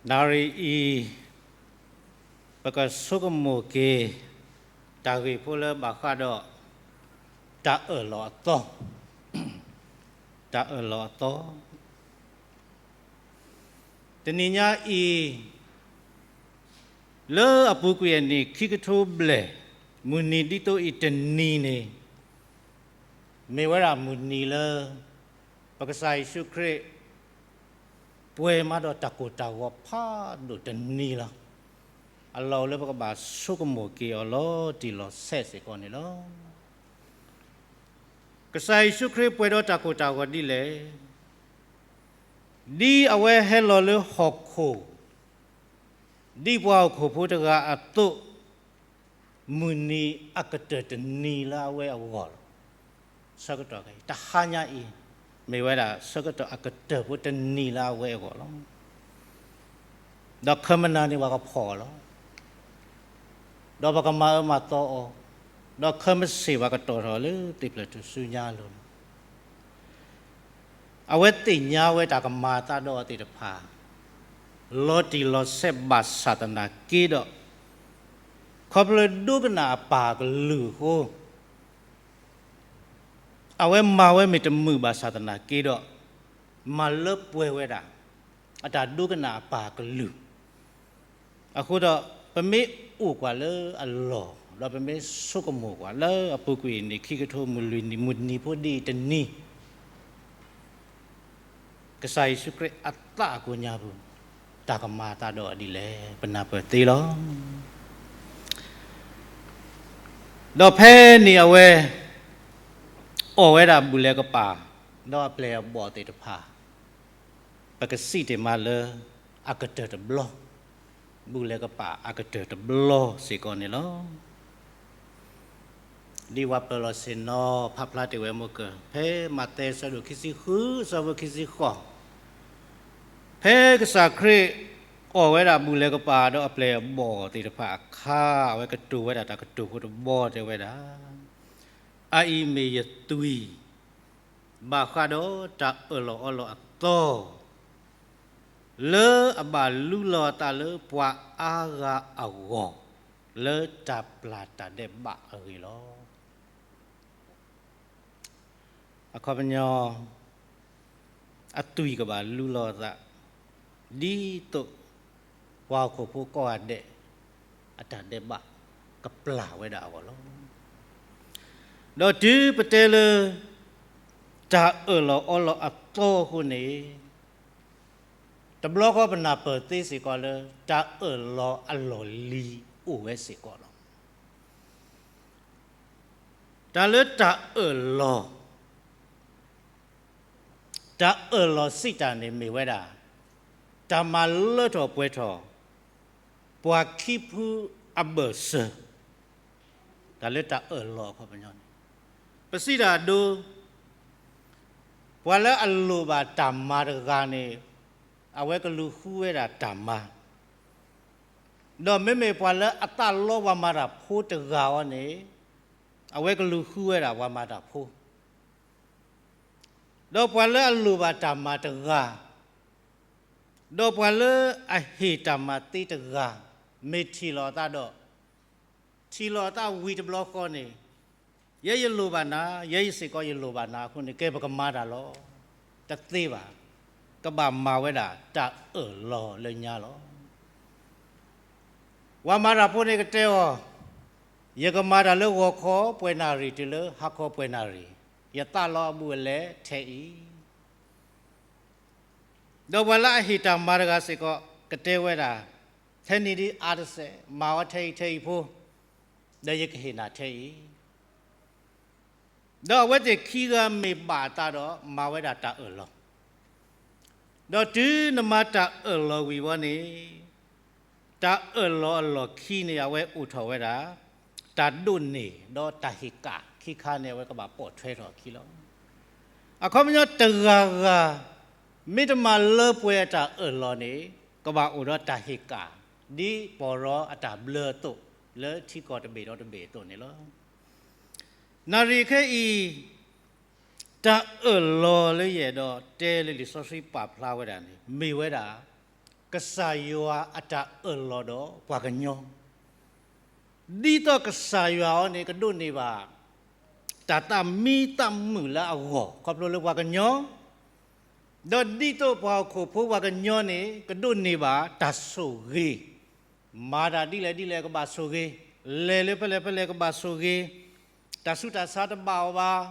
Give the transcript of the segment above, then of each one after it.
နၣ်ရံၣ်အံၤ ပကဆိကမိၣ်က့ၤ တၢ်ဂ့ၢ်ဖိလၢဘၣ်ဃးဒီး တၢ်အၢၣ်လီၤအသီ, တၢ်အၢၣ်လီၤအသီ. တနံၤညါအံၤ လၢအပူၤကွံာ်အနံၣ်ခံကထိဘျဲၣ် မုၢ်နံၤဒ်သိးအံၤတနံၤန့ၣ် မ့ၢ်ဝဲဒၣ်မုၢ်နံၤလၢ ပကစၢ်ယ့ၣ်ၡူးခရံာ် ပှဲၤမးဒီးတၢ်ကိၢ်တၢ်ဂီၤဖးဒိၣ်တနံၤလီၤ. အလီၢ်အိၣ်လၢပကဘၣ်ဆိကမိၣ်က့ၤအီၤလီၤတံၢ်လီၤဆဲးစ့ၢ်ကီးန့ၣ်လီၤ. ကစၢ်ယ့ၣ်ၡူးခရံာ်ပှဲၤဒီးတၢ်ကိၢ်တၢ်ဂီၤဒ်လဲၣ်. ဒ်အဝဲဟဲလီၤလၢဟီၣ်ခိၣ် ဒ်ပှၤဟီၣ်ခိၣ်ဖိတဂၤအသိး, မုၢ်နံၤအကတၢၢ်တနံၤလၢအဝဲအဂီၢ်လီၤ. ဆၢကတီၢ်ခဲအံၤ တဟါညါအံၤ မ့ၢ်ဝဲဒၣ်ဆၢကတီၢ်အကတၢၢ်ဖိတနံၤလၢအဝဲအဂီၢ်လီၤ. ဒီးခၢမနၤန့ၣ်ပှၤကဖီၣ်အီၤလီၤ. ဒီးပကမၤအၢမၤသီအီၤ, ဒီးခၢမစ့ၢ်ပှၤကတီၢ်ထီၣ်လၢသ့ၣ်ဖျၢၣ်ထူၣ်စုညါအလိၤလီၤ. အဝဲသ့ၣ်ညါဝဲတၢ်ကမၤအသးဒီးအီၤသ့ၣ်တဖၣ် လီၤတံၢ်လီၤဆဲးဘၣ်ဆၣ်သနာ်က့ဒီး, ခီဖျိဒိကနၣ်အပၢ်ကလုၢ်အဃိ, အဝဲမၤဝဲမ့ၢ်တမုာ်ဘၣ်ဆၣ်သနာ်က့ဒီး, မၤလၢပှဲၤဝဲဒၣ် အတၢ်ဒိကနၣ်အပၢ်ကလုၢ် အဃိဒီး ပမ့ၢ်အိၣ်ကွၢ်လၢအလီၢ်, ဒီးပမ့ၢ်ဆိကမိၣ်ကွၢ်လၢအပူၤကွံာ်အနံၣ်ခံကထိမုၢ်လွံၢ်နံၣ်မုၢ်နံၤဖိဒ်အံၤတနံၤ, ကစၢ်ယ့ၣ်ၡူးခရံာ်အသးအကိညါပူၤ တၢ်ကမၤအသးဒီးအီၤဒ်လဲၣ် ပနၢ်ပၢၢ်သ့လီၤ. ဒီးဖဲန့ၣ်အဝဲ အီၣ်ဝဲဒၣ်ဘူၣ်လဲၤကပာ် ဒီးအပျဲၢ်အဘီၣ်သ့ၣ်တဖၣ် ပကစံးတ့ၢ်မးလၢ အကတၢၢ်တဘျီ, ဘူၣ်လဲၤကပာ်အကတၢၢ်တဘျီစ့ၢ်ကီးန့ၣ်လီၤ. ဒ်ပှၤပၢၤလီၢ်ဆ့ၣ်နီၤ ဖးဖျါတ့ၢ်ဝဲမ့ၢ်ကၢၢ် ဖဲမးသဲအဆၢဒိၣ်ခံဆံဃု အဆၢဖိခံဆံဃိး, ဖဲကစၢ်ခရံာ်အီၣ်ဝဲဒၣ်ဘူၣ်လဲၤကပာ်ဒီးအပျဲၢ်အဘီၣ်သ့ၣ်တဖၣ်အခါ, အဝဲကတိၤဝဲဒၣ်တၢ်ကတိၤဖိတဘီတဲဝဲဒၣ်, အအံၤမ့ၢ်ယသွံၣ် ဘၣ်ဃးဒီးတၢ်အၢၣ်လီၤအီလီၤအသီ လၢအဘၣ်လူလီၤအသးလၢပှၤအါဂၤအဂီၢ် လၢတၢ်ပျၢ်တၢ်ဒဲးဘးအဂ့ၢ်လီၤ. အခီပညီ အသွံၣ်ကဘၣ်လူလီၤအသး ဒ်သိးပှၤဟီၣ်ခိၣ်ဖိကိးဂၤဒဲး အတၢ်ဒဲးဘး ကပျၢ်ဝဲဒၣ်အဂီၢ်လီၤ. ဒီးတုၤပတဲလၢ တၢ်အၢၣ်လီၤအီလီၤအသီအဃိန့ၣ် တဘျီဃီပနၢ်ပၢၢ်သ့စ့ၢ်ကီးလၢ တၢ်အၢၣ်လီၤအလီၢ်လံၤအိၣ်ဝဲစ့ၢ်ကီးလီၤ. တၢ်လၢတၢ်အၢၣ်လီၤ တၢ်အၢၣ်လီၤစံးတၢ်န့ၣ်မ့ၢ်ဝဲဒၣ် တၢ်မၤလၢထီၣ်ပှဲၤထီၣ် ပှၤခံဖုအဘၢၣ်စၢၤ, တၢ်လၢတၢ်အၢၣ်လီၤအခီပညီန့ၣ် ပစံးတၢ်အဒိ ပှၤလၢအလိၣ်ဘၣ်တၢ်မၤတဂၤန့ၣ် အဝဲကလူၤဃုဝဲဒၣ်တၢ်မၤ, ဒီးမ့မ့ၢ်ပှၤလၢအသးလီပှၤမၤတၢ်ဖိတဂၤအံၤန့ၣ် အဝဲကလူၤဃုဝဲဒၣ်ပှၤမၤတၢ်ဖိ ဒီးပှၤလၢအလိၣ်ဘၣ်တၢ်မၤတဂၤ, ဒီးပှၤလၢအဟ့ၣ်တၢ်မၤသ့တဂၤ မ့ၢ်ထံၣ်လိာ်အသးဒီး, ထံၣ်လိာ်အသးဝံၤတဘျီဃီန့ၣ်, ယဲယလိၣ်ဘၣ်နၤ, ယဲယစ့ၢ်ကီးယလိၣ်ဘၣ်နၤအဃိန့ၣ် ကဲပကမၤတၢ်လီၤ. တသ့ဘၣ်. ကဘၣ်မၤဝဲဒၣ်တၢ်အၢၣ်လီၤလၢညါလီၤ. ပှၤမၤတၢ်ဖိန့ၣ်ကတဲအီၤ, ယကမၤတၢ်လၢဂီၤခီပှဲၤနၣ်ရံၣ်တုၤလၢဟါခီပှဲၤနၣ်ရံၣ်, ယသးလီအဘူးအလဲထဲအံၤ. ဒီးပှၤလၢအဟ့ၣ်တၢ်မၤတဂၤစ့ၢ်ကီး ကတဲဝဲဒၣ်, ထဲန့ၣ်ဒ်အါတစဲး, မၤအီၤထဲအံၤထဲအံၤဖိ, ဒီးယကဟ့ၣ်နၤထဲအံၤ. ဒီးအဝဲသ့ၣ်ခံဂၤမ့ၢ်ဘၣ်အသးဒီး မၤဝဲဒၣ်တၢ်အၢၣ်လီၤ. ဒီးတုၤနမၤတၢ်အၢၣ်လီၤဝံၤဝဲန့ၣ်, တၢ်အၢၣ်လီၤအလီၢ်ခံန့ၣ် အဝဲအိၣ်ထီၣ်ဝဲဒၣ် တၢ်ဒိးန့ၢ် ဒီးတၢ်ဟ့ၣ်ကၣ်ခံခါန့ၣ် အဝဲကဘၣ်ပိာ်ထွဲထီၣ်အခံလီၤ. အခီပညီတဂၤဂၤ မ့ၢ်တမၤလၢပှဲၤအတၢ်အၢၣ်လီၤန့ၣ် ကဘၣ်အိၣ်ဒီးတၢ်ဟ့ၣ်ကၣ် ဒ်ပီၢ်ရီအတၢ်ဘျၢအသိး လၢထံကီၢ်တဘ့ၣ်ဒီးတဘ့ၣ်အသိးန့ၣ်လီၤ. နၣ်ရံၣ်ခဲအံၤ တၢ်အၢၣ်လီၤလၢယအဲၣ်ဒိးတဲလၢလံာ်စီဆှံပာ်ဖျါဝဲဒၣ်န့ၣ် မ့ၢ်ဝဲဒၣ် ကစၢ်ယွၤအတၢ်အၢၣ်လီၤဒီးပှၤကညီ, ဒ်သိးကစၢ်ယွၤအီၤန့ၣ် ကဒိးန့ၢ်ဘၣ် တၢ်သးမံသးမုာ်လၢအဂီၢ် ခီဖျိလၢပှၤကညီ, ဒီးဒ်သိးပှၤဟီၣ်ခိၣ်ဖိပှၤကညီန့ၣ် ကဒိးန့ၢ်ဘၣ်တၢ်ဆိၣ်ဂ့ၤ, မၤတၢ်ဒ်လဲၣ်ဒ်လဲၣ်ကဘၣ်ဆိၣ်ဂ့ၤ, လဲၤလၢဖဲလဲၣ်ဖဲလဲၣ်ကဘၣ်ဆိၣ်ဂ့ၤ, တၢ်ဆူးတၢ်ဆါတဘၣ်အီၤဘၣ်,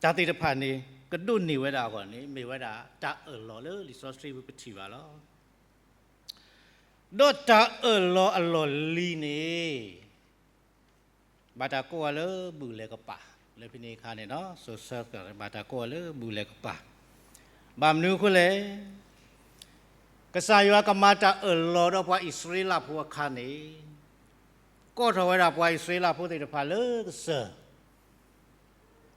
တၢ်သ့ၣ်တဖၣ်န့ၣ် ကဒိးန့ၢ်ဝဲဒၣ်အဂီၢ်န့ၣ် မ့ၢ်ဝဲဒၣ်တၢ်အၢၣ်လီၤလၢလံာ်စီဆှံပူၤပထံၣ်ဘၣ်လီၤ. ဒီးတၢ်အၢၣ်လီၤအလီၢ်လံၤန့ၣ် ဘၣ်တၢ်ကိးအီၤလၢဘူၣ်လဲၤကပာ်, လၢဖဲန့ၣ်အခါန့ၣ် ဘၣ်တၢ်ကိးအီၤလၢဘူၣ်လဲၤကပာ်, ဘၣ်မနုၤအဃိလဲၣ်, ကစၢ်ယွၤကမၤတၢ်အၢၣ်လီၤဒီးပှၤအံၣ်စရ့လးဖိအခါန့ၣ် ကိးထီၣ်ဝဲဒၣ်ပှၤအံၣ်စရ့လးဖိသ့ၣ်တဖၣ်လၢကစၢၢ်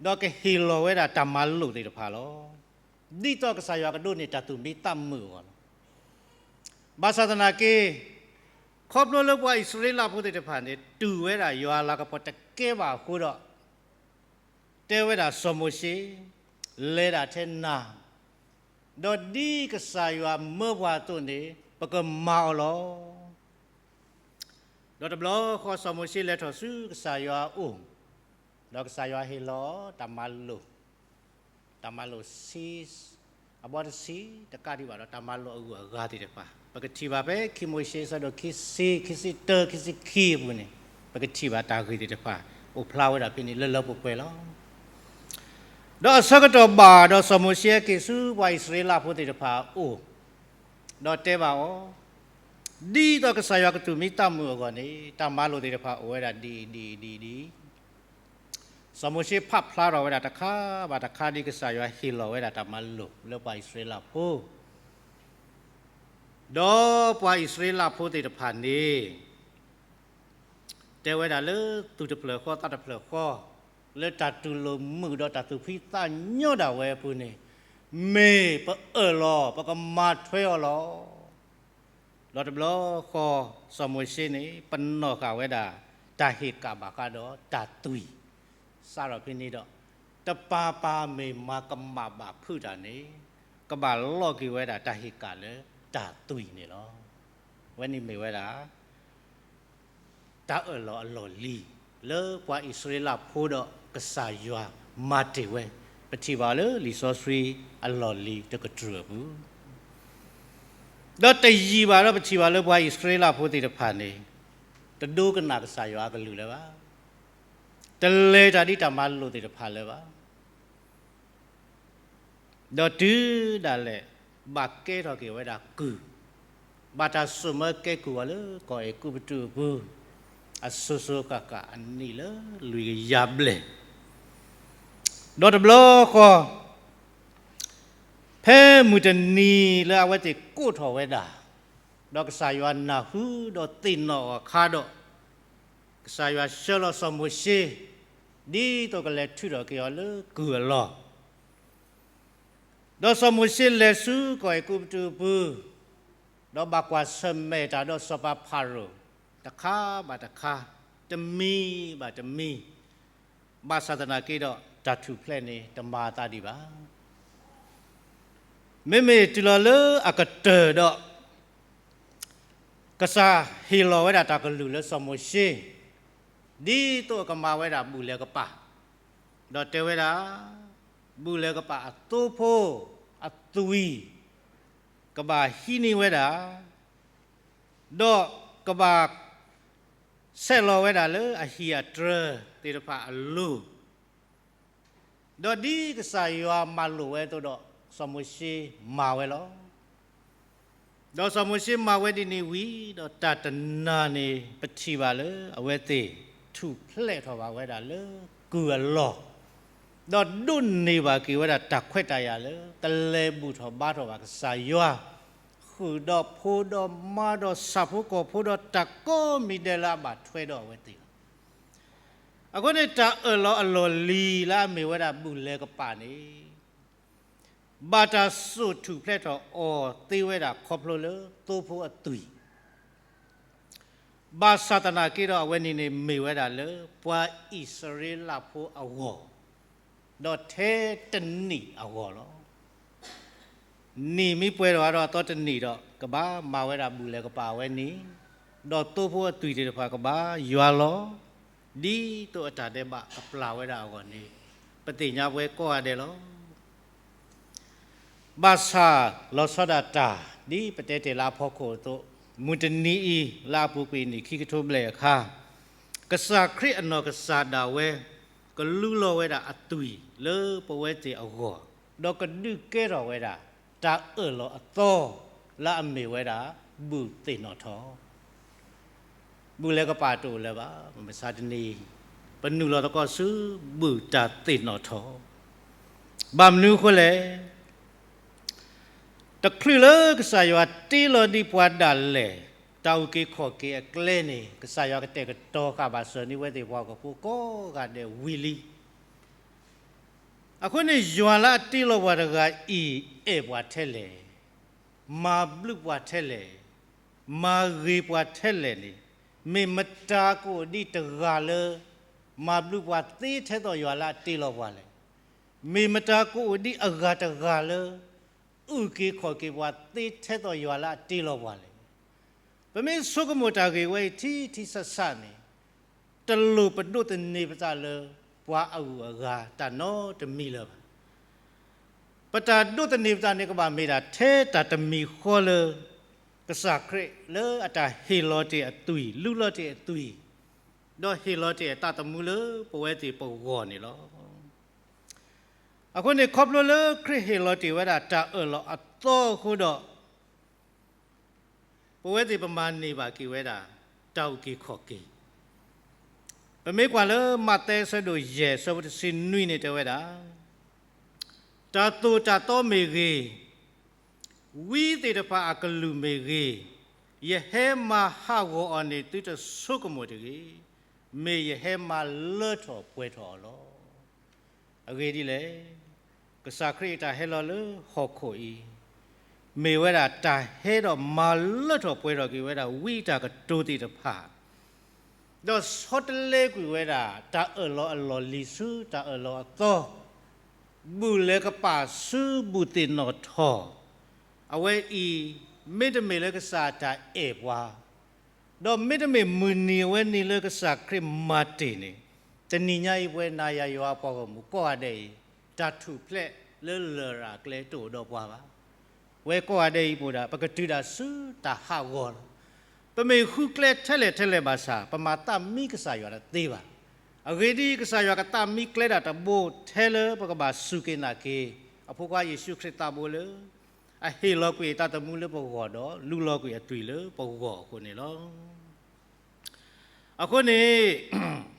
ဒီးကဟ့ၣ်လီၤဝဲဒၣ်တၢ်မၤလိာ်သ့ၣ်တဖၣ်လီၤ. ဒ်သိးကစၢ်ယွၤကဒိးန့ၢ်တၢ်သူၣ်မံသးမုာ်အဂီၢ်လီၤ. ဘၣ်ဆၣ်သနာ်က့ ခီဖျိလၢပှၤအံၣ်စရ့လးဖိသ့ၣ်တဖၣ်န့ၣ် တူၢ်ဝဲဒၣ်ယွၤအလၤကပီၤတကဲဘၣ်အဃိဒီး တဲဝဲဒၣ်စီၤမိၤၡ့ လဲၤဒၣ်ထဲနၤ, ဒီးဒ်ကစၢ်ယွၤမၢပှၤအသိးန့ၣ် ပကမၤအီၤလီၤ. ဒီးတဘျီဃီစီၤမိၤၡ့လဲၤထီၣ်ဆူကစၢ်ယွၤအအိၣ်, ဒီးကစၢ်ယွၤဟ့ၣ်လီၤတၢ်မၤလိာ်, တၢ်မၤလိာ်ဆံ, အဘီတဆံ, တကးဒံးဘၣ်ဒီးတၢ်မၤလိာ်အဂုၤအဂၤသ့ၣ်တဖၣ် ပကထံၣ်ဘၣ်ဖဲခံမိၤၡ့အဆၢဒိၣ်ခံဆံ, ခံဆံတၢ, ခံဆံခံအပူၤန့ၣ် ပကထံၣ်ဘၣ်တၢ်ဂ့ၢ်သ့ၣ်တဖၣ် အိၣ်ဖျါဝဲဒၣ်ဖဲန့ၣ်လၢလၢပှဲၤပှဲၤလီၤ. ဒီးအဆၢကတီၢ်ဘၣ်ဒီးစီၤမိၤၡ့ဟဲက့ၤဆူပှၤအံၣ်စရ့လးဖိသ့ၣ်တဖၣ်အအိၣ်, ဒီးတဲဘၣ်အီၤ, ဒ်သိးကစၢ်ယွၤကသူၣ်မံသးမုာ်အဂီၢ်န့ၣ် တၢ်မၤလိာ်သ့ၣ်တဖၣ်အိၣ်ဝဲဒၣ်ဒ်အံၤဒ်အံၤဒ်အံၤဒ်အံၤ, စီၤမိၤၡ့ဖးဖျါထီၣ်ဝဲဒၣ်တခါဘၣ်တခါဒ်ကစၢ်ယွၤဟ့ၣ်လီၤဝဲဒၣ်တၢ်မၤလိာ်လၢပှၤအံၣ်စရ့လးဖိ ဒီးပှၤအံၣ်စရ့လးဖိသ့ၣ်တဖၣ်န့ၣ် တဲဝဲဒၣ်လၢသူၣ်တဖျၢၣ်ဃီသးတဖျၢၣ်ဃီ, လၢတၢ်တူၢ်လိာ်မုာ်ဒီးတၢ်သူၣ်ဖှံသးညီဒၣ်ဝဲအပူၤန့ၣ်, မ့ၢ်ပအၢၣ်လီၤ ပကမၤထွဲအီၤလီၤ. ဒီးတဘျီဃီ စီၤမိၤၡ့န့ၣ် ပနီၣ်ဃာ်ဝဲဒၣ် တၢ်ဟ့ၣ်ကၣ်ဘၣ်ဃးဒီးတၢ်သွံၣ်, စးထီၣ်ဖဲန့ၣ်ဒီး တပၤပၤမ့ၢ်မၤကမၣ်ဘၣ်ဖုးတၢ်န့ၣ် ကဘၣ်လိးက့ၤဝဲဒၣ်တၢ်ဟ့ၣ်ကၣ်လၢတၢ်သွံၣ်န့ၣ်လီၤ. ဝဲန့ၣ်မ့ၢ်ဝဲဒၣ် တၢ်အၢၣ်လီၤအလီၢ်လံၤ လၢပှၤအံၣ်စရ့လးဖိဒီးကစၢ်ယွၤမၤတ့ၢ်ဝဲ, ပထံၣ်ဘၣ်လၢလံာ်စီဆှံအလီၢ်လံၤတကတြူၢ်အပူၤ, ဒီးတယံာ်ဘၣ်ဒီးပထံၣ်ဘၣ်လၢပှၤအံၣ်စရ့လးဖိသ့ၣ်တဖၣ်န့ၣ် တဒိကနၣ်ကစၢ်ယွၤအကလုၢ်လၢၤဘၣ်, တလဲၤတၢ်ဒ်တၢ်မၤလိာ်သ့ၣ်တဖၣ်လၢၤဘၣ်. ဒီးတုၤဒၣ်လဲာ် ဘၣ်ကဲထီၣ်က့ၤဝဲဒၣ်ကုၢ်, ဘၣ်တၢ်စိာ်မၢကဲကုၢ်အီၤလၢကီၢ်အဲၤကူပတူးအပူၤ, အစိၤစိၤဃၣ်ဃၣ်အနံၣ်လၢလွံၢ်ကယၤဘျဲၣ်, ဒီးတဘျီဃီ ဖဲမုၢ်တနံၤလၢအဝဲသ့ၣ်ကိးထီၣ်ဝဲဒၣ်, ဒီးကစၢ်ယွၤနၢ်ဟူဒီးသ့ၣ်နီၣ်အီၤအခါဒီး, ကစၢ်ယွၤဆှၢလီၤစီၤမိၤၡ့, ဒ်သိးကလဲၤထုးထီၣ်က့ၤအီၤလၢကုၢ်အလီၢ်, ဒီးစီၤမိၤၡ့လဲၤဆူကီၢ်အဲၤကူပတူးအပူၤ, ဒီးဘၣ်ကွၢ်ဆၢၣ်မဲာ်တၢ်ဒီးစီၤပၤဖၤရိၤ, တခါဘၣ်တခါ, တမံၤဘၣ်တမံၤ, ဘၣ်ဆၣ်သနာ်က့ဒီး တၢ်ထူၣ်ဖျဲးန့ၣ်တမၤအသးဒံးဘၣ်. မ့မ့ၢ်တုၤလီၤလၢအကတၢၢ်ဒီး ကစၢ်ဟ့ၣ်လီၤဝဲဒၣ်တၢ်ကလုၢ်လၢစီၤမိၤၡ့, ဒ်သိးအကမၤဝဲဒၣ်ဘူၣ်လဲၤကပာ်, ဒီးတဲဝဲဒၣ်, ဘူၣ်လဲၤကပာ်အသိဖိအသွံၣ် ကဘၣ်ဟံးန့ၢ်ဝဲဒၣ်, ဒီးကဘၣ်ဆဲးလီၤဝဲဒၣ်လၢအဟံၣ်အတြၢၤသ့ၣ်တဖၣ်အလိၤ, ဒီးဒ်ကစၢ်ယွၤမၤလိာ်ဝဲအသိးဒီး စီၤမိၤၡ့မၤဝဲလီၤ. ဒီးစီၤမိၤၡ့မၤဝဲဒ်န့ၣ်ဝံၤ ဒီးတၢ်တနၤန့ၣ် ပထံၣ်ဘၣ်လၢအဝဲသ့ၣ်ထူၣ်ဖျဲးထီၣ်ဘၣ်ဝဲဒၣ်လၢကုၢ်အလီၢ်, ဒီးဒိးန့ၢ်ဘၣ်က့ၤဝဲဒၣ်တၢ်ခွဲးတၢ်ယာ်လၢ တလဲၤဘူၣ်ထီၣ်ဘါထီၣ်ဘၣ်ကစၢ်ယွၤ, ဃုာ်ဒီးဖိဒီးမါဒီးဆၣ်ဖိကီၢ်ဖိဒီးတၢ်ကိးမံၤဒဲးလၢအဘၣ်ထွဲဒီးအဝဲသ့ၣ်လီၤ. အဃိန့ၣ် တၢ်အၢၣ်လီၤအလီၢ်လံၤလၢအမ့ၢ်ဝဲဒၣ်ဘူၣ်လဲၤကပာ်န့ၣ် ဘၣ်တၢ်စိာ်ထူၣ်ဖျဲးထီၣ်အီၤသ့ဝဲဒၣ်ခီဖျိလၢသိဖိအသွံၣ်, ဘၣ်ဆၣ်သနာ်က့ဒီး အဝဲန့ၣ်န့ၣ်မ့ၢ်ဝဲဒၣ်လၢပှၤအံၣ်စရ့လးဖိအဂီၢ်, ဒီးထဲတနံၣ်အဂီၢ်လီၤ. နံၣ်မ့ၢ်ပှဲၤထီၣ်ဒီးအသီတနံၣ်ဒီး ကဘၣ်မၤဝဲဒၣ်ဘူၣ်လဲၤကပာ်ဝဲန့ၣ်, ဒီးသိဖိအသွံၣ်သ့ၣ်တဖၣ်ကဘၣ်ယွၤလီၤ. ဒ်သိးအတၢ်ဒဲးဘးကပျၢ်ဝဲဒၣ်အဂီၢ်န့ၣ်, ပသ့ၣ်ညါပဝဲကိးဂၤဒဲးလီၤ. ဘၣ်ဆၣ်လီၤဆီဒၣ်တၢ် ဒ်ပတဲတ့ၢ်လၢအဖီခိၣ်အသိး, မုၢ်တနံၤအံၤ လၢအပူၤကွံာ်နံၣ်ခံကထိဘျဲၣ်အခါ, ကစၢ်ခရံာ်အနီၢ်ကစၢ်ဒၣ်ဝဲ ကလူလီၤဝဲဒၣ်အသွံၣ်လၢပဝဲသ့ၣ်အဂီၢ်, ဒီးကဒုးကဲထီၣ်ဝဲဒၣ် တၢ်အၢၣ်လီၤအသီ လၢအမ့ၢ်ဝဲဒၣ် ဘူၣ်သ့ၣ်နီၣ်ထီၣ် ဘူၣ်လဲၤကပာ်တအိၣ်လၢၤဘၣ်. မုၢ်မဆါတနံၤအံၤ ပနုာ်လီၤသကိးဆူ ဘူၣ်တၢ်သ့ၣ်နီၣ်ထီၣ်, ဘၣ်မနုၤအဃိလဲၣ်. တချုးလၢကစၢ်ယွၤတ့လီၤဒံးပှၤဒၣ်လဲာ် တၢ်အုၣ်က့ၤခီၣ်က့ၤအကျဲန့ၣ်, ကစၢ်ယွၤကတဲာ်ကတီၤဃာ်ဘၣ်စၢၤန့ၢ်ဝဲသ့ၣ်ပှၤဟီၣ်ခိၣ်ဖိကိးဂၤဒဲးဝံၤလံ. အဃိန့ၣ် ယွၤလၢအတ့လီၤပှၤတဂၤအံၤ အဲၣ်ပှၤထဲလဲၣ်, မၤဘျုးပှၤထဲလဲၣ်, မၤဂ့ၤပှၤထဲလဲၣ်န့ၣ်, မ့ၢ်မတၤကအိၣ်ဒံးတဂၤလၢ မၤဘျုးပှၤသ့ထဲသိးယွၤလၢအတ့လီၤပှၤလဲၣ်. မ့ၢ်မတၤကအိၣ်ဒံးအဂၤတဂၤလၢ အုၣ်က့ၤခီၣ်က့ၤပှၤသ့ထဲသိးယွၤလၢအတ့လီၤပှၤလဲၣ်. ပမ့ၢ်ဆိကမိၣ်တၢ်ဂ့ၢ်ဝဲအံၤထံထံဆးဆးန့ၣ်, တလိၣ်ပဒိးသန့ၤပသးလၢ ပှၤအဂုၤအဂၤတၢ်နီတမံၤလၢၤဘၣ်. ပတၢ်ဒိးသန့ၤပသးန့ၣ် ကဘၣ်မ့ၢ်ဒၣ်ထဲတၢ်တမံၤဃီလၢ ကစၢ်ခရံာ်လၢအတၢ်ဟ့ၣ်လီၤတ့ၢ်အသွံၣ်, လူလီၤတ့ၢ်အသွံၣ်, ဒီးဟ့ၣ်လီၤတ့ၢ်အသးသမူလၢပဝဲသ့ၣ်ပဂီၢ်န့ၣ်လီၤ. အဃိန့ၣ် ခီဖျိလၢခရံာ်ဟ့ၣ်လီၤတ့ၢ်ဝဲဒၣ်တၢ်အၢၣ်လီၤအသီအဃိဒီး ပဝဲသ့ၣ်ပမၤန့ၢ်ဘၣ်က့ၤဝဲဒၣ် တၢ်အုၣ်က့ၤခီၣ်က့ၤ. ပမ့ၢ်ကွၢ်လၢမးသဲအဆၢဒိၣ်ယဲၢ် အဆၢဖိတဆံနွံန့ၣ်တဲဝဲဒၣ်, တၢ်သိၣ်တၢ်သီမ့ၢ်ဂ့ၤ, ဝံသ့ၣ်တဖၣ်အကလုၢ်မ့ၢ်ဂ့ၤ, ယဟဲမၤဟးဂီၤအီၤန့ၣ် သုတဆိကမိၣ်တဂ့ၤ. မ့ၢ်ယဟဲမၤလၢထီၣ်ပှဲၤထီၣ်အီၤလီၤ. အဂ့ၢ်ဒ်လဲၣ်, ကစၢ်ခရံာ်အတၢ်ဟဲလီၤလၢဟီၣ်ခိၣ်အံၤ, မ့ၢ်ဝဲဒၣ်တၢ်ဟဲဒီးမၤလၢထီၣ်ပှဲၤထီၣ်က့ၤဝဲဒၣ် ဝံအတၢ်ကတိၤသ့ၣ်တဖၣ်, ဒီးဆီတလဲကွံာ်ဝဲဒၣ် တၢ်အၢၣ်လီၤအလီၢ်လံၤဆူတၢ်အၢၣ်လီၤအသီ, ဘူၣ်လဲၤကပာ်ဆူဘူၣ်သ့ၣ်နီၣ်ထီၣ်, အဝဲအံၤ မ့တမ့ၢ်လၢကစၢ်အတၢ်အဲၣ်ပှၤ ဒီးမ့တမ့ၢ်မုၢ်နံၤအဝဲန့ၣ်လၢကစၢ်ခရံာ်မၤတ့ၢ်န့ၣ်, တနံၤညါအံၤပဝဲနၤယၤယွၤပှၤဂီၢ်မုၢ်ကိးဂၤဒဲးအံၤ, တၢ်ထူၣ်ဖျဲးလၢလရာ်ကျဲတအိၣ်ဒီးပှၤဘၣ်. ဝဲကိးဂၤဒဲးအံၤပအိၣ်ဒၣ် ပကတုၤဒၣ်ဆူတၢ်ဟးဂီၤလီၤ. ပမ့ၢ်ဃုကျဲထဲလဲၣ်ထဲလဲၣ်ဘၣ်ဆၣ် ပမၤသးမံကစၢ်ယွၤတသ့ဘၣ်. အဂ့ၢ်ဒ်အံၤ, ကစၢ်ယွၤကသးမံကျဲဒၣ်တဘိထဲလၢပကဘၣ်စူၢ်က့ၤနာ်က့ၤ အဖိခွါယ့ၣ်ၡူးခရံာ်သးဘိလၢ အဟ့ၣ်လီၤကွံာ်အသးသမူလၢပဂီၢ်ဒီး လူလီၤကွံာ်အသွံၣ်လၢပဂီၢ်အဃိန့ၣ်လီၤ. အဃိန့ၣ်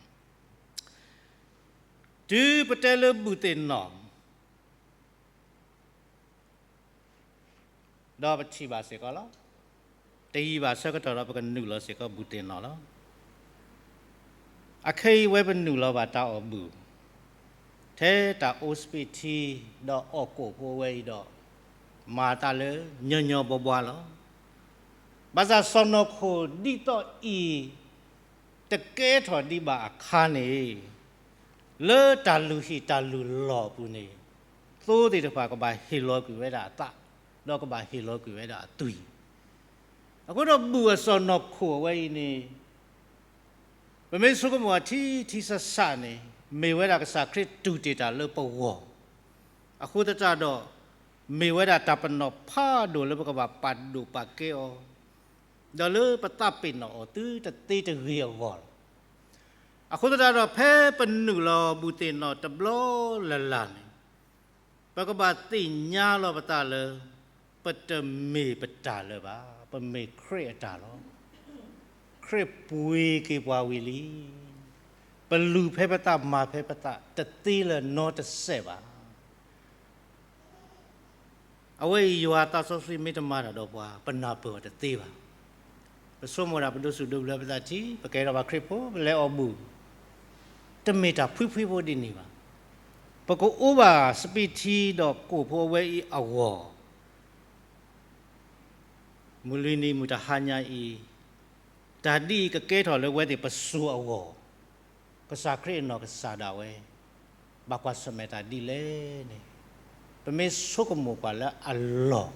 တုၤပတဲလၢဘူၣ်သ့ၣ်နီၣ် ဒီးပထံၣ်ဘၣ်စ့ၢ်ကီးလီၤ. တယံာ်ဘၣ်ဆၢကတီၢ်ဒီးပကနုာ်လီၤစ့ၢ်ကီးဘူၣ်သ့ၣ်နီၣ်လီၤ. အခဲအံၤဝဲပနုာ်လီၤဘၣ်တၢ်အီၣ်ဘူၣ် ထဲတၢ်အိၣ်စပံးထံ ဒီးအီၣ်ကိၣ်ဖိအဝဲအံၤဒီး မၤတၢ်လၢညီညီဘှီဘှီလီၤ. ဘၣ်ဆၣ်စီၢ်နီၤခိၣ်ဒ်သိးအံၤ တကဲထီၣ်ဒံးဘၣ်အခါန့ၣ် လၢတၢ်လုၢ်ဟံၣ်တၢ်လုၢ်လီၢ်အပူၤန့ၣ် သိသ့ၣ်တဖၣ်ကဘၣ်ဟ့ၣ်လီၤကွံာ်ဝဲဒၣ်အသး ဒီးကဘၣ်ဟ့ၣ်လီၤကွံာ်ဝဲဒၣ်အသွံၣ်. အဃိဒီးဘူၣ်အစီၢ်နီၤခိၣ်အဝဲအံၤန့ၣ် ပမ့ၢ်ဆိကမိၣ်အထံထံဆးဆးန့ၣ် မ့ၢ်ဝဲဒၣ်ကစၢ်ခရံာ်တူၢ်တ့ၢ်တၢ်လၢပဂီၢ်, အဃိသတးဒီး မ့ၢ်ဝဲဒၣ်တၢ်ပနီၣ်ဖးဒိၣ်လၢပကဘၣ်ပာ်ဒိၣ်ပာ်ကဲအီၤ, ဒီးလၢပသးပ့ၤနီၣ်အီၤသုတသ့တဂ့ၤအဂီၢ်လီၤ. အဃိသတးဒီး ဖဲပနုာ်လီၤဘူၣ်သ့ၣ်နီၣ်တဘျီလၢ်လၢ်န့ၣ် ပကဘၣ်သ့ၣ်ညါလီၤပသးလၢ ပတမ့ၢ်ပတၢ်လၢၤဘၣ်, ပမ့ၢ်ခရံာ်အတၢ်လီၤ. ခရံာ်ပှ့ၤက့ၤပှၤဝံၤလံ. ပလူၤဖဲပသးမၤဖဲပသးတသ့လၢၤနီတစဲးဘၣ်. အဝဲအံၤယွၤသးစီဆှံမ့ၢ်တမၤတၢ်ဒီးပှၤ ပနၢ်ပၢၢ်အီၤတသ့ဘၣ်. ပဆိကမိၣ်ဒၣ်ပဒိးစူၣ်ဒိးဘျၢပသးထံ ပကဲထီၣ်ဘၣ်ခရံာ်ဖိ ပလဲၤအီၣ်ဘူၣ် တမ့ၢ်တၢ်ဖှံဖှံဖိဒ်န့ၣ်ဘၣ်. ပကအိၣ်ဘၣ်စပံးထံဒီးကိၣ်ဖိအဝဲအံၤအဂီၢ် မုၢ်လွံၢ်နံၤမုၢ်တဟါညါအံၤ, တၢ်ဒ်အံၤကကဲထီၣ်လၢဝဲသ့ၣ်ပစိၤအဂီၢ်, ကစၢ်ခရံာ်အနီၢ်ကစၢ်ဒၣ်ဝဲ ဘၣ်ကွၢ်ဆၢၣ်မဲာ်တၢ်ဒ်လဲၣ်န့ၣ်, ပမ့ၢ်ဆိကမိၣ်ကွၢ်လၢအလီၢ်,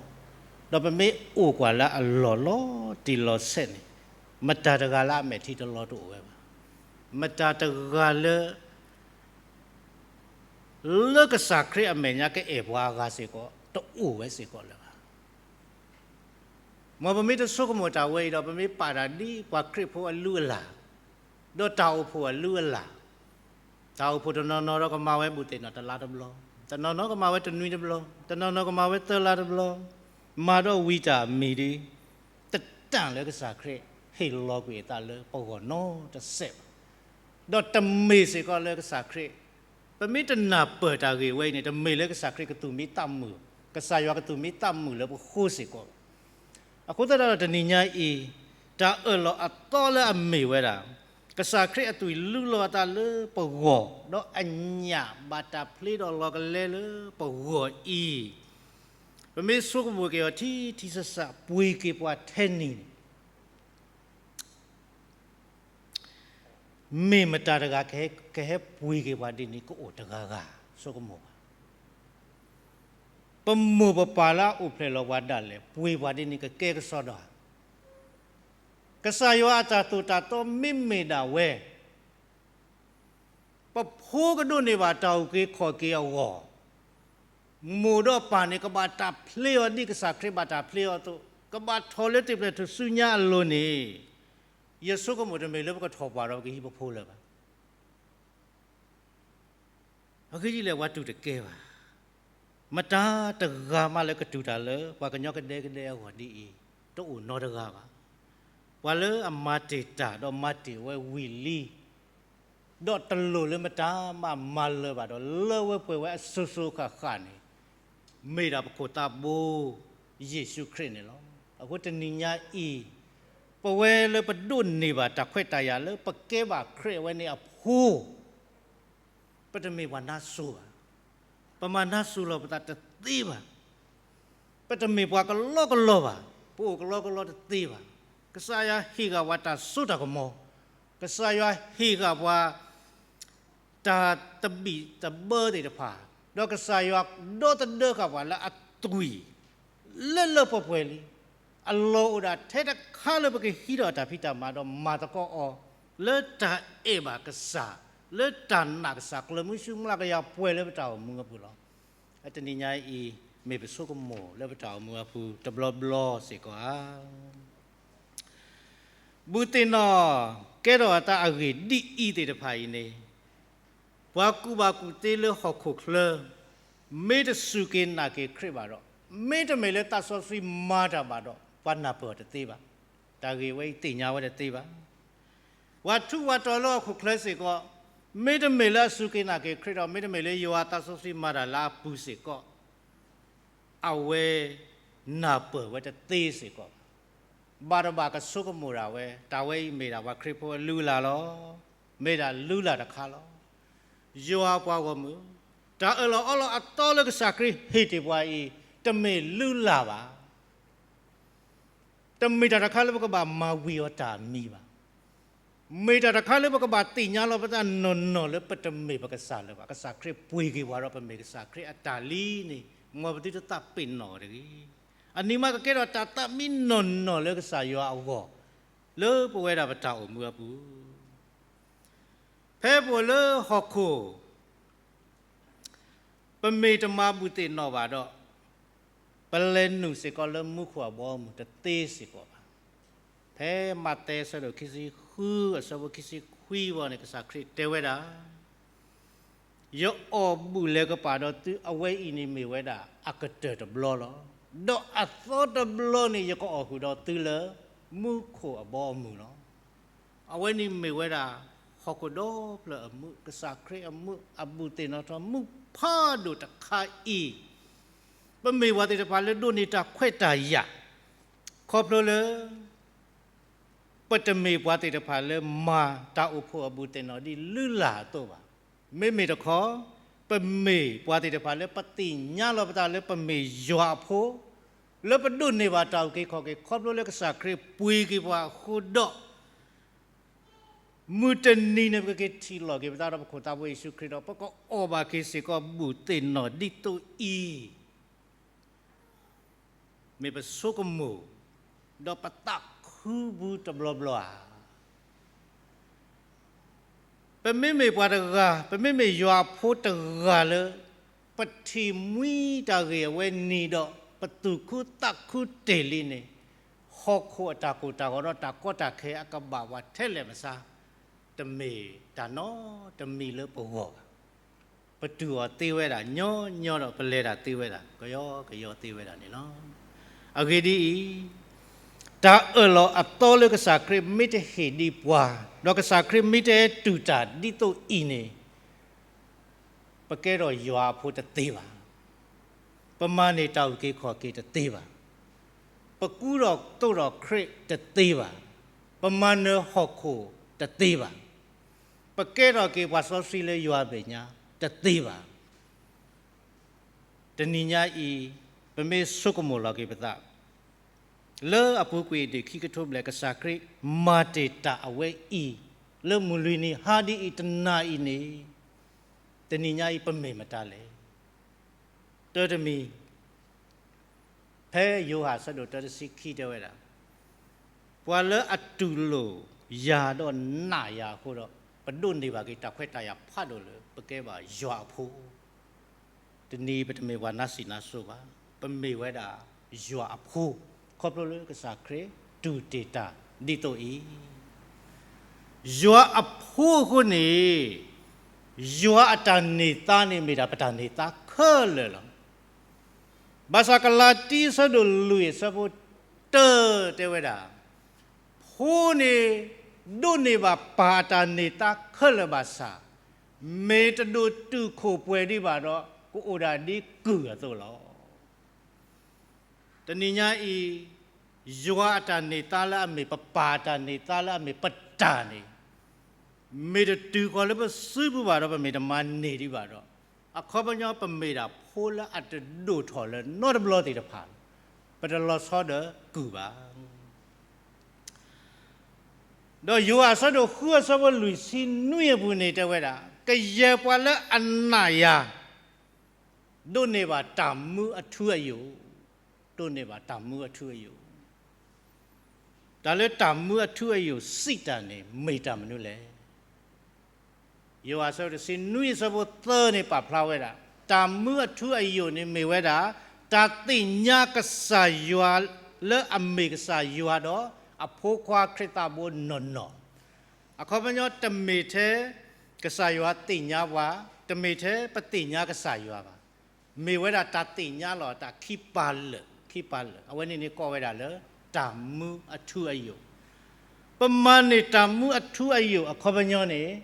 ဒီးပမ့ၢ်အိၣ်ကွၢ်လၢအလီၢ်လီၤတံၢ်လီၤဆဲးန့ၣ်, မတၤတဂၤလၢအမဲာ်ထံတလီၤတအိၣ်ဝဲဘၣ်. မတၤတဂၤလၢ လၢကစၢ်ခရံာ်အမဲာ်ညါကအဲၣ်ပှၤအဂၤစ့ၢ်ကီး တအိၣ်ဝဲစ့ၢ်ကီးလၢၤဘၣ်. မ်ပမ့ၢ်တဆိကမိၣ်တၢ်ဝဲအံၤဒီး ပမ့ၢ်ပာ်တၢ်ဒ်ပှၤခရံာ်ဖိအလုၢ်အလၢ်, ဒီးတၢ်အိၣ်ဖှိၣ်အလုၢ်အလၢ်, တၢ်အိၣ်ဖှိၣ်တနီၤနီၤဒီးကမၤဝဲဘူးသ့ၣ်နီၣ်တလါတဘျီ, တနီၤနီၤကမၤဝဲတနွံတဘျီ, တနီၤနီၤကမၤဝဲသၢလါတဘျီ, မၤဒီးဝံၤတၢ်မ့ၢ်ဒ် တတၢ်လၢကစၢ်ခရံာ်ဟ့ၣ်လီၤကွံာ်အသးလၢပဂီၢ်နီတစဲးဘၣ်. ဒီးတမ့ၢ်စ့ၢ်ကီးလၢကစၢ်ခရံာ်, ပမ့ၢ်တနၢ်ပၢၢ်တၢ်ဂ့ၢ်ဝဲအံၤန့ၣ် တမ့ၢ်လၢကစၢ်ခရံာ်ကသူၣ်မံသးမုာ်, ကစၢ်ယွၤကသူၣ်မံသးမုာ်လၢပဃိစ့ၢ်ကီးဘၣ်. အဃိသတးဒီးတနံၤညါအံၤ, တၢ်အၢၣ်လီၤအသီလၢအမ့ၢ်ဝဲဒၣ် ကစၢ်ခရံာ်အသွံၣ်လုၢ်လီၤအသးလၢပဂီၢ်, ဒီးအညၣ်ဘၣ်တၢ်ဖျ့ဒီးလီၤကလဲလၢပဂီၢ်အံၤ, ပမ့ၢ်ဆိကမိၣ်က့ၤအီၤထံထံဆးဆး ပှ့ၤက့ၤပှၤထဲန့ၣ်န့ၣ် မ့ၢ်မတၤတဂၤကဟဲပှ့ၤက့ၤပှၤဒ်န့ၣ် ကအိၣ်တဂၤဂၤ, ဆိကမိၣ်ဘၣ်. ပမိၢ်ပပၢ်လၢအအိၣ်ဖျဲၣ်လီၤပှၤဒၣ်လဲာ် ပှ့ၤပှၤဒ်န့ၣ် ကကဲကစီဒီဧါ. ကစၢ်ယွၤအတၢ်သိၣ်တၢ်သီမ့မ့ၢ်ဒၣ်ဝဲ ပဖိကဒိးန့ၢ်ဘၣ်တၢ်အုၣ်က့ၤခီၣ်က့ၤအဂီၢ်, မိၢ်ဒီးပၢ်န့ၣ် ကဘၣ်တၢ်ဖျ့အီၤဒ်ကစၢ်ခရံာ်ဘၣ်တၢ်ဖျ့အီၤအသိး, ကဘၣ်ထီၣ်လၢတံၤပျဲၢ်ထူၣ်စုညါအလိၤန့ၣ်, ယဆိကမိၣ်တမ့ၢ်လၢပကထီၣ်ပှၢ်ဒီးပကဟံးပဖိလၢၤဘၣ်. အဂ့ၢ်ဒ်လဲၣ် ပှၤတူၢ်တကဲဘၣ်. မတၤတဂၤမးလၢကတူၢ်တၢ်လၢပှၤကညီကဒဲကဒဲအဂီၢ်ဒ်အံၤ, တအိၣ်နီတဂၤဘၣ်. ပှၤလၢအမၤတ့ၢ်တၢ်ဒီးမၤတ့ၢ်ဝဲဝံၤလံ, ဒီးတလိၣ်လၢမတၤမးမၤလၢၤဘၣ်ဒီး လၢဝဲပှဲၤဝဲအစိၤစိၤဃၣ်ဃၣ်န့ၣ်, မ့ၢ်ဒၣ်ပခိၣ်သးဘိ ယ့ၣ်ၡူးခရံာ်န့ၣ်လီၤ. အဃိတနံၤညါအံၤ, ပဝဲလၢပဒိးန့ၢ်ဘၣ်တၢ်ခွဲးတၢ်ယာ်လၢပကဲဘၣ်ခရံာ်အဝဲန့ၣ်အဖိ ပတမ့ၢ်ပှၤနါစိၤဘၣ်. ပမၤနါစိၤလီၤပသးတသ့ဘၣ်. ပတမ့ၢ်ပှၤကလီကလီဘၣ်. ပအိၣ်ကလီကလီတသ့ဘၣ်. ကစၢ်ယွၤဟ့ၣ်ဂၢၢ်ပှၤတၢ်စိတၢ်ကမီၤ, ကစၢ်ယွၤဟ့ၣ်ဂၢၢ်ပှၤ တၢ်သဘံၣ်သဘၢသ့ၣ်တဖၣ်, ဒီးကစၢ်ယွၤဒီသဒၢဃာ်ပှၤလၢအသွံၣ် လၢလၢပှဲၤပှဲၤလံ. အလီၢ်အိၣ်ဒၣ်ထဲတခါလၢပကဟံးထီၣ်တၢ်ဖံးတၢ်မၤဒီးမၤသကိးအီၤ လၢတၢ်အဲၣ်ဘၣ်ကစၢ်, လၢတၢ်နာ်ကစၢ် ကျၢၤမုဆူမျးကယၤပှဲၤလၢပတၢ်အိၣ်မူအပူၤလီၤ. တနံၤညါအံၤ မ့ၢ်ပဆိကမိၣ်လၢပတၢ်အိၣ်မူအပူၤတဘျီဘျီစ့ၢ်ကီးဧါ. ဘူးသ့ၣ်နီၣ်ကဲထီၣ်အသးအဂ့ၢ်ဒ်အံၤသ့ၣ်တဖၣ်အံၤန့ၣ်, ပှၤကူၣ်ဘၣ်ကူၣ်သ့လၢဟီၣ်ခိၣ်ချၢ မ့ၢ်တစူၢ်က့ၤနာ်က့ၤခရံာ်ဘၣ်ဒီး, မ့တမ့ၢ်လၢသးစီဆှံမၤတၢ်ဘၣ်ဒီး ပှၤနၢ်ပၢၢ်အီၤတသ့ဘၣ်. တၢ်ဂ့ၢ်ဝဲအံၤသ့ၣ်ညါဝဲတသ့ဘၣ်. ပှၤထူးပှၤတီၤလၢဟီၣ်ခိၣ်ချၢစ့ၢ်ကီး, မ့တမ့ၢ်လၢအစူၢ်က့ၤနာ်က့ၤခရံာ်ဒီး မ့တမ့ၢ်လၢယွၤသးစီဆှံမၤတၢ်လၢအပူၤစ့ၢ်ကီး အဝဲနၢ်ပၢၢ်ဝဲတသ့စ့ၢ်ကီးဘၣ်. ဘၣ်တဘၣ်ကဆိကမိၣ်ဒၣ်ဝဲ, တၢ်ဝဲအံၤမ့ၢ်ဒၣ်ပှၤခရံာ်ဖိအလုၢ်အလၢ်လီၤ. မ့ၢ်ဒၣ်လုၢ်လၢ်တခါလီၤ. ယွၤပှၤဂီၢ်မုၢ်, တၢ်အၢၣ်လီၤအီလီၤအသီလၢကစၢ်ခရံာ်ဟ့ၣ်တ့ၢ်ပှၤအံၤ တမ့ၢ်လုၢ်လၢ်ဘၣ်. တမ့ၢ်တၢ်တခါလၢပကဘၣ်မၤဝံၤအီၤတၢ်မံၤဘၣ်. မ့ၢ်တၢ်တခါလၢပကဘၣ်သ့ၣ်ညါလီၤပသးနီၢ်နီၢ်လၢပတမ့ၢ်ပကစၢ်လၢၤဘၣ်. ကစၢ်ခရံာ်ပှ့ၤက့ၤပှၤဒီးပမ့ၢ်ကစၢ်ခရံာ်အတၢ်လံန့ၣ် မ်ပသုတသးပ့ၤနီၣ်အီၤတဂ့ၤ. အနံၤမးကကဲထီၣ်တၢ်သးမံနီၢ်နီၢ်လၢကစၢ်ယွၤအဂီၢ် လၢပဝဲဒၣ်ပတၢ်အိၣ်မူအပူၤ ဖဲပအိၣ်လၢဟီၣ်ခိၣ် ပမ့ၢ်တမၤဘူးသ့ၣ်နီၣ်ဘၣ်ဒီး ပလဲၤနုာ်စ့ၢ်ကီးလၢမူခိၣ်အဘီအမုၢ်တသ့စ့ၢ်ကီးဘၣ်. ဖဲမးသဲအဆၢဒိၣ်ခံဆံဃု အဆၢဖိခံဆံခွံဘီန့ၣ် ကစၢ်ခရံာ်တဲဝဲဒၣ် ယအီၣ်ဘူးလဲၤကပာ်ဒီးသု အဝဲအံၤန့ၣ်မ့ၢ်ဝဲဒၣ်အကတၢၢ်တဘျီလီၤ. ဒီးအသီတဘျီန့ၣ် ယကအီၣ်ဃုာ်ဒီးသုလၢမူခိၣ်အဘီအမုၢ်လီၤ. အဝဲန့ၣ်မ့ၢ်ဝဲဒၣ် ဟီၣ်ခိၣ်ဒီဖျၢၣ်အမုာ်, ကစၢ်ခရံာ်အမုာ်, အဘူးသ့ၣ်နီၣ်ထီၣ်မုာ်ဖးဒိၣ်တခါအံၤ, ပမ့ၢ်ပှၤသ့ၣ်တဖၣ်လၢဒိးန့ၢ်တၢ်ခွဲးတၢ်ယာ်, ခီဖျိလၢ ပတမ့ၢ်ပှၤသ့ၣ်တဖၣ်လၢမၤတၢ်အိၣ်ဖှိၣ်အဘူးသ့ၣ်နီၣ်ဒ်လုၢ်လၢ်အသိးဘၣ်. မ့မ့ၢ်တခီ, ပမ့ၢ်ပှၤသ့ၣ်တဖၣ်လၢပသ့ၣ်ညါလီၤပသးလၢပမ့ၢ်ယွၤအဖိ, လၢပဒိးန့ၢ်ဘၣ်တၢ်အုၣ်က့ၤခီၣ်က့ၤ ခီဖျိလၢကစၢ်ခရံာ်ပှ့ၤက့ၤပှၤအဃိဒီး မုၢ်တနံၤန့ၣ် ပကက့ၤထံၣ်လိာ်က့ၤပသးဒီးပခိၣ်သးဖိယ့ၣ်ၡူးခရံာ်ဒီး ပကအီၣ်ဘၣ်က့ၤစ့ၢ်ကီးဘူးသ့ၣ်နီၣ်ဒ်သိးအံၤ မ့ၢ်ပဆိကမိၣ်, ဒီးပသးခုပူၤတဘျီဘျီဧါ. ပမ့မ့ၢ်ပှၤတဂၤ, ပမ့မ့ၢ်ယွၤအဖိတဂၤလၢ ပထံၣ်မှံတၢ်ဂ့ၢ်အဝဲန့ၣ်ဒီး ပသူၣ်ခုသးခုတ့ၢ်လံန့ၣ်, ဟီၣ်ခိၣ်အတၢ်ကိၢ်တၢ်ဂီၤဒီးတၢ်ကီတၢ်ခဲအကဘၣ်ပှၤထဲလဲၣ်မဆါ, တမ့ၢ်တၢ်နီတမံၤလၢပဂီၢ်ဘၣ်. ပတူၢ်အီၤသ့ဝဲဒၣ်, ညီညီဒီးပလဲၤတၢ်သ့ဝဲဒၣ်, ကယီကယီသ့ဝဲဒၣ်န့ၣ်လီၤ. အဂ့ၢ်ဒ်အံၤ, တၢ်အၢၣ်လီၤအသီလၢကစၢ်ခရံာ်မ့ၢ်တဟ့ၣ်ဒံးပှၤ, ဒီးကစၢ်ခရံာ်မ့ၢ်တဟဲတူၢ်တၢ်ဒ်သိးအံၤန့ၣ်, ပကဲထီၣ်ယွၤအဖိတသ့ဘၣ်. ပမၤန့ၢ်တၢ်အုၣ်က့ၤခီၣ်က့ၤတသ့ဘၣ်. ပကူဒီးသိးဒီးခရံာ်တသ့ဘၣ်. ပမၤနၢၤဟီၣ်ခိၣ်တသ့ဘၣ်. ပကဲထီၣ်က့ၤပှၤစီဆှံလၢယွၤအမဲာ်ညါတသ့ဘၣ်. တနံၤညါအံၤ, ပမ့ၢ်ဆိကမိၣ်လီၤက့ၤပသး လၢအပူၤကွံာ်ဒံးခံကထိဘျဲၣ် ကစၢ်ခရံာ်မၤတ့ၢ်တၢ်အဝဲအံၤ လၢမုၢ်လွံၢ်နံၤဟါဒ်အံၤတနၤအံၤန့ၣ်, တနံၤညါအံၤပမ့ၢ်မတၤလဲၣ်. တၢတမံၤ, ဖဲယိၤဟၣ်အဆၢဒိၣ်တၢတဆံခံတဲဝဲဒၣ်, ပှၤလၢအတူၢ်လိာ်ယၤဒီးနာ်ယၤအဃိဒီး, ပဒိးန့ၢ်ဘၣ်က့ၤတၢ်ခွဲးတၢ်ယာ်ဖးဒိၣ်လၢပကဲဘၣ်ယွၤအဖိ တနံၤအံၤပတမ့ၢ်ပှၤနါစံးနါစိဘၣ်, ပမ့ၢ်ဝဲဒၣ်ယွၤအဖိ, ခီဖျိလၢကစၢ်ခရံာ်တူၢ်တ့ၢ်တၢ်ဒ်သိးအံၤ, ယွၤအဖိအဃိန့ၣ်, ယွၤအတၢ်န့ၢ်သါန့ၣ်မ့ၢ်ဒၣ်ပတၢ်န့ၢ်သါခဲလၢာ်လီၤ. ဘၣ်ဆၣ်ကလၤတံအဆၢဒိၣ်လွံၢ်အဆၢဖိတၢတဲဝဲဒၣ်, ဖိန့ၣ် ဒိးန့ၢ်ဘၣ်ပၢ်အတၢ်န့ၢ်သါခဲလၢာ်ဘၣ်ဆၣ်, မ့ၢ်တဒိၣ်တုာ်ခိၣ်ပှဲၤဒံးဘၣ်ဒီး ကအိၣ်ဒၣ်ဒ်ကုၢ်အသိးလီၤ. တနံၤညါအံၤ, ယွၤအတၢ်န့ၢ်သါလၢအမ့ၢ်ပပၢ်အတၢ်န့ၢ်သါလၢအမ့ၢ်ပတၢ်န့ၣ်, မ့ၢ်တတုၤဃီၤလၢပစုပူၤဘၣ်ဒီးပမ့ၢ်တမၤန့ၢ်ဒံးဘၣ်ဒီး, အခီပညီပမ့ၢ်ဒၣ်ဖိလၢအတဒိၣ်ထီၣ်လၢၤနီတဘျီသ့ၣ်တဖၣ်, ပတလီၤဆီဒီးကုၢ်ဘၣ်. ဒီးယိၤဟၣ်အဆၢဒိၣ်ဃုအဆၢဖိလွံၢ်ဆံနွံအပူၤန့ၣ်တဲဝဲဒၣ်, ကယဲၢ်ပှၤလၢအနာ်ယၤ ဒိးန့ၢ်ဘၣ်တၢ်မူအထူအယိာ်, ဒိးန့ၢ်ဘၣ်တၢ်မူအထူအယိာ်. တၢ်လၢတၢ်မူအထူအယိာ်စံးတၢ်န့ၣ် မ့ၢ်တၢ်မနုၤလဲၣ်. ယိၤဟၣ်အဆၢဒိၣ်တဆံနွံအဆၢဖိသၢန့ၣ်ပာ်ဖျါဝဲဒၣ်, တၢ်မူအထူအယိာ်န့ၣ်မ့ၢ်ဝဲဒၣ်, တၢ်သ့ၣ်ညါကစၢ်ယွၤလၢအမ့ၢ်ကစၢ်ယွၤဒီး အဖိခွါခရံာ်သးဘိနီၢ်နီၢ်, အခီပညီတမ့ၢ်ထဲ ကစၢ်ယွၤသ့ၣ်ညါပှၤ, တမ့ၢ်ထဲပသ့ၣ်ညါကစၢ်ယွၤဘၣ်. မ့ၢ်ဝဲဒၣ်တၢ်သ့ၣ်ညါလီၤတၢ်ခံပာ်လၢာ်, ခံပာ်လၢာ်, အဝဲန့ၣ်န့ၣ်ကိးဝဲဒၣ်လၢ တၢ်မူအထူအယိာ်. ပမၤန့ၢ်တၢ်မူအထူအယိာ်အခီပညီန့ၣ်,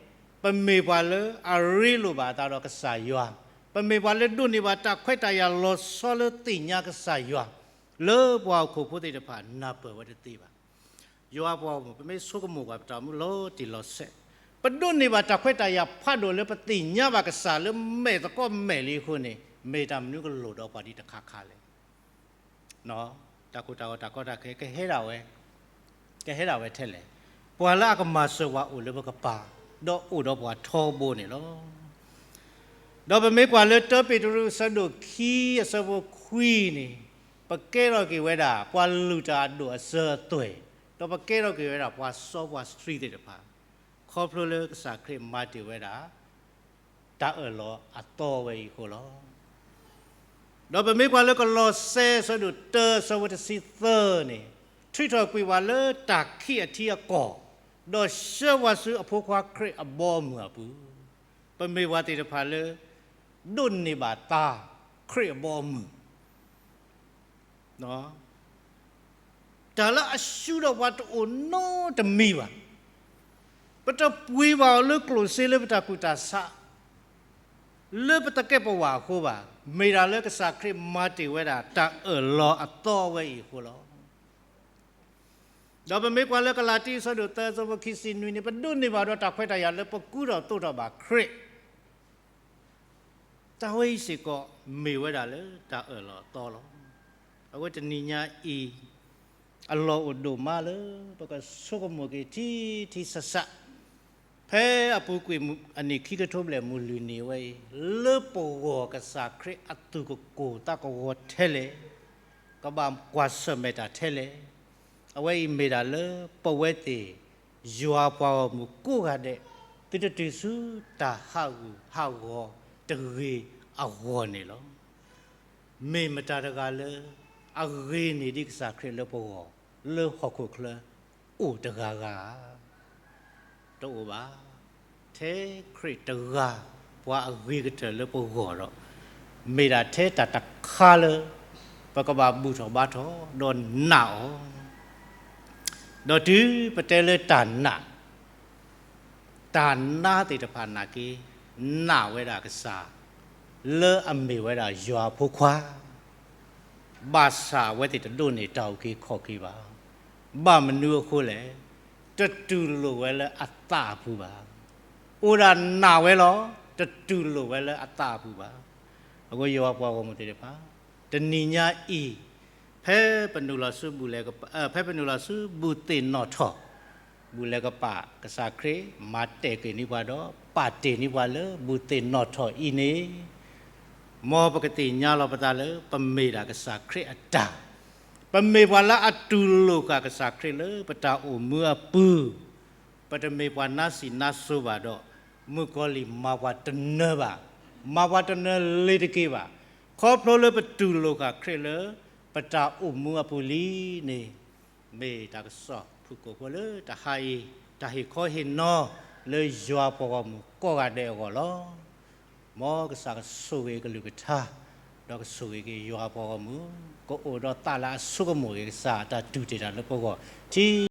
ပမ့ၢ်ပှၤလၢအရ့လိာ်ဘၣ်အသးဒီးကစၢ်ယွၤ, ပမ့ၢ်ပှၤလၢဒိးန့ၢ်ဘၣ်တၢ်ခွဲးတၢ်ယာ်လီၤဆီလၢသ့ၣ်ညါကစၢ်ယွၤ, လၢပှၤဟီၣ်ခိၣ်ဖိသ့ၣ်တဖၣ်နၢ်ပၢၢ်ဝဲတသ့ဘၣ်. ယွၤပှၤအိၣ်မူ ပမ့ၢ်ဆိကမိၣ်ပှၤပတၢ်အိၣ်မူလီၤတံၢ်လီၤဆဲး, ပဒိးန့ၢ်ဘၣ်တၢ်ခွဲးတၢ်ယာ်ဖးဒိၣ်လၢပသ့ၣ်ညါဘၣ်ကစၢ်လၢမဲာ်သကိးမဲာ်လံအဃိန့ၣ်, မ့ၢ်တၢ်မနုၤကလိၣ်ဒီးပှၤဒ်တခါခါလဲၣ်. တၢ်ကိၢ်တၢ်ဂီၤတၢ်ကီတၢ်ခဲ ကဟဲဒၣ်ဝဲ, ကဟဲဒၣ်ဝဲထဲလဲၣ်. ပှၤလၢအကမၤစၢၤပှၤအိၣ်လၢပကပၤ, ဒီးအိၣ်ဒီးပှၤထီဘိန့ၣ်လီၤ. ဒီးပမ့ၢ်ကွၢ်လၢတၢပ့းတရူးအဆၢဒိၣ်ခံအဆၢဖိခွံန့ၣ်, ပကဲထီၣ်က့ၤဝဲဒၣ် ပှၤလုၢ်တၢ်အဒိၣ်အစၢၤအသွဲၣ်, ဒီးပကဲထီၣ်က့ၤဝဲဒၣ်ပှၤစီပှၤဆှံသ့ၣ်တဖၣ်, ခီဖျိလၢကစၢ်ခရံာ်မၤတ့ၢ်ဝဲဒၣ် တၢ်အၢၣ်လီၤအသီဝဲအံၤအဃိလီၤ. ဒီးပမ့ၢ်ကွၢ်လၢကလီးစဲအဆၢဒိၣ်တၢအဆၢဖိတဆံသၢန့ၣ်, ထုးထီၣ်ကွံာ်ပှၤလၢတၢ်ခံးအထံအကီၢ်, ဒီးဆှၢပှၤဆူအဖိခွါခရံာ်အဘီအမုၢ်အပူၤ, ပမ့ၢ်ပှၤသ့ၣ်တဖၣ်လၢ ဒိးန့ၢ်ဘၣ်သါခရံာ်အဘီအမုၢ် တၢ်လၢအဆူၣ်ဒီးပှၤတအိၣ်နီတမံၤဘၣ်. ပတပှ့ၤဘၣ်အီၤလၢကျိၣ်စ့လၢပတၢ်ကူၣ်တၢ်ဆး, လၢပတကဲပဝးအဃိဘၣ်. မ့ၢ်ဒၣ်လၢကစၢ်ခရံာ်မၤတ့ၢ်ဝဲဒၣ်တၢ်အၢၣ်လီၤအသီဝဲအံၤအဃိလီၤ. ဒီးပမ့ၢ်ကွၢ်လၢကလၤတံအဆၢဒိၣ်သၢအဆၢဖိခံဆံနွံန့ၣ်, ပဒိးန့ၢ်ဘၣ်ဒီးတၢ်ခွဲးတၢ်ယာ်လၢပကူဒီးသိးထီၣ်ဘၣ်ခရံာ် တၢ်ဝဲအံၤစ့ၢ်ကီး မ့ၢ်ဝဲဒၣ်လၢတၢ်အၢၣ်လီၤအသီလီၤ. အဝဲတနံၤညါအံၤ အလီၢ်အိၣ်ဒိၣ်မးလၢပကဆိကမိၣ်က့ၤထံထံဆးဆး, ဖဲအပူၤကွံာ်အနံၣ်ခံကထိဘျဲၣ်မုၢ်လွံၢ်နံၤဝဲအံၤ, လၢပဂီၢ်ကစၢ်ခရံာ်အသူၣ်ကကိၢ်သးကဝီၤထဲလဲၣ်. ကဘၣ်ကွၢ်ဆၢၣ်မဲာ်တၢ်ထဲလဲၣ်. အဝဲအံၤမ့ၢ်ဒၣ်လၢပဝဲသ့ၣ် ယွၤပှၤဂီၢ်မုၢ်ကိးဂၤဒဲး သုတတုၤဆူတၢ်ဟးဂူာ်ဟးဂီၤတဂ့ၤအဂီၢ်န့ၣ်လီၤ. မ့ၢ်မတၤတဂၤလၢ အဂ့ၤန့ၢ်ဒံးကစၢ်ခရံာ်လၢပဂီၢ် လၢဟီၣ်ခိၣ်ချၢ အိၣ်တဂၤဂၤဧါ. တအိၣ်ဘၣ်. ထဲခရံာ်တဂၤ ပှၤအဂ့ၤကတၢၢ်လၢပဂီၢ်ဒီး မ့ၢ်ဒၣ်ထဲတၢ်တခါလၢ ပကဘၣ်ဘူၣ်ထီၣ်ဘါထီၣ် ဒီးနာ်အီၤ, ဒီးတုၤပတဲလၢတၢ်နာ် တၢ်နာ်သ့ၣ်တဖၣ်နာ်က့ နာ်ဝဲဒၣ်ကစၢ် လၢအမ့ၢ်ဝဲဒၣ်ယွၤအဖိခွါ ဘၣ်ဆၣ်အဝဲသ့ၣ်တဒိးန့ၢ်တၢ်အုၣ်က့ၤခီၣ်က့ၤဘၣ်. ဘၣ်မနုၤအဃိလဲၣ်, တတူၢ်လိာ်ဝဲလၢအသးအပူၤဘၣ်. အိၣ်ဒၣ်နာ်ဝဲလီၤ, တတူၢ်လိာ်ဝဲလၢအသးအပူၤဘၣ်. အဃိယွၤပှၤဂီၢ်မုၢ်သ့ၣ်တဖၣ် တနံၤညါအံၤ ဖဲပနုာ်လီၤဆူဘူၣ်လဲၤကပၤ ဖဲပနုာ်လီၤဆူဘူၣ်သ့ၣ်နီၣ်ထီၣ် ဘူၣ်လဲၤကပၤ ကစၢ်ခရံာ်မၤတဲာ်က့ၤန့ၢ်ပှၤဒီး ပာ်တ့ၢ်န့ၢ်ပှၤလၢဘူၣ်သ့ၣ်နီၣ်ထီၣ်အံၤန့ၣ်, မ်ပကသ့ၣ်ညါလီၤပသးလၢ ပမ့ၢ်ဒၣ်ကစၢ်ခရံာ်အတၢ်, ပမ့ၢ်ပှၤလၢအတူၢ်လိာ်ဃာ်ကစၢ်ခရံာ်လၢပတၢ်အိၣ်မူအပူၤ, ပတမ့ၢ်ပှၤနါစံးနါစိၤဘၣ်ဒီး မုၣ်ကီၤလံၢ်မၤပှၤတနၢၤဘၣ်, မၤပှၤတနၢၤလ့ၤတက့ၤဘၣ်. ခီဖျိလၢပတူၢ်လိာ်ဃာ်ခရံာ်လၢ ပတၢ်အိၣ်မူအပူၤလံန့ၣ်, မ့ၢ်တၢ်ကစီၣ်ဖုၣ်ကိာ်ဖိလၢတဟါအံၤ တၢ်ဟ့ၣ်ခီဟ့ၣ်နီၤလၢယွၤပှၤဂီၢ်မုၢ်ကိးဂၤဒဲးအဂီၢ်လီၤ. မ်ကစၢ်ကဆိၣ်ဂ့ၤကလုၢ်ကထါ, ဒီးကဆိၣ်ဂ့ၤက့ၤယွၤပှၤဂီၢ်မုၢ်, ကအိၣ်ဒီးသးလၢအဆိကမိၣ်က့ၤကစၢ်အတၢ်တူၢ်တ့ၢ်တၢ်လၢပဂီၢ်, ထံ